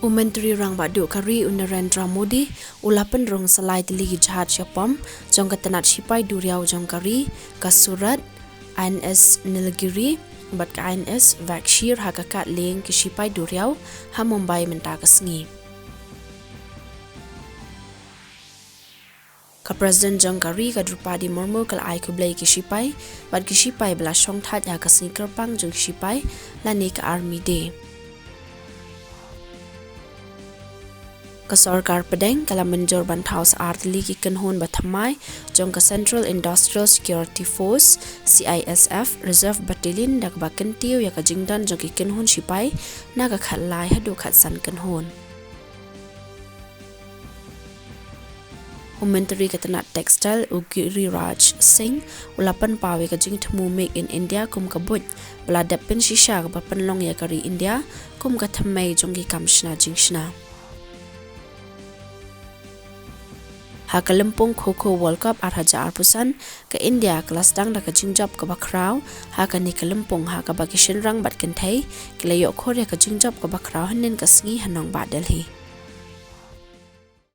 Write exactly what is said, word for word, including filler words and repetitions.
U Myntri Rangbah Duh ka ri u Narendra Modi u la pynrung sa lai tylli ki jahaj shapom jong ka tnat shipai duriaw jong ka ri, ka Surat, I N S Nilgiri bad ka I N S Vakshir ha ka kad lieng ki shipai duriaw ha Mumbai mynta ka sngi. Ka President jong ka ri ka Droupadi Murmu ka la ai khublei ki shipai bad ki shipai ba la shong thait ha ka sngi kyrpang jong ki shipai lane ka Army Day. Ka sorkar pdeng ka la mynjur ban thaw sa ar tylli ki kynhun ba thymmai jong ka Central Industrial Security Force, C I S F, Reserve Battalion da kaba kyntiew ïa ka jingdon jong ki kynhun shipai na ka khatlai haduh khatsan kynhun. U Myntri ka tnat Textile u Giriraj Singh u la pynpaw ïa ka jingthmu Make in India kum ka buit ba la dep pynshisha kaba pynlong ïa ka ri India kum ka thymmei jong ki kam shna jingshna. Ha ka lympung Kho Kho World Cup ar hajar arphew san, ka India ka la sdang da ka jingjop kaba khraw ha kane ka lympung, ha kaba ki shynrang bad kynthei ki la ïoh khur ïa ka jingjop kaba khraw hynnin ka sngi ha nongbah Delhi.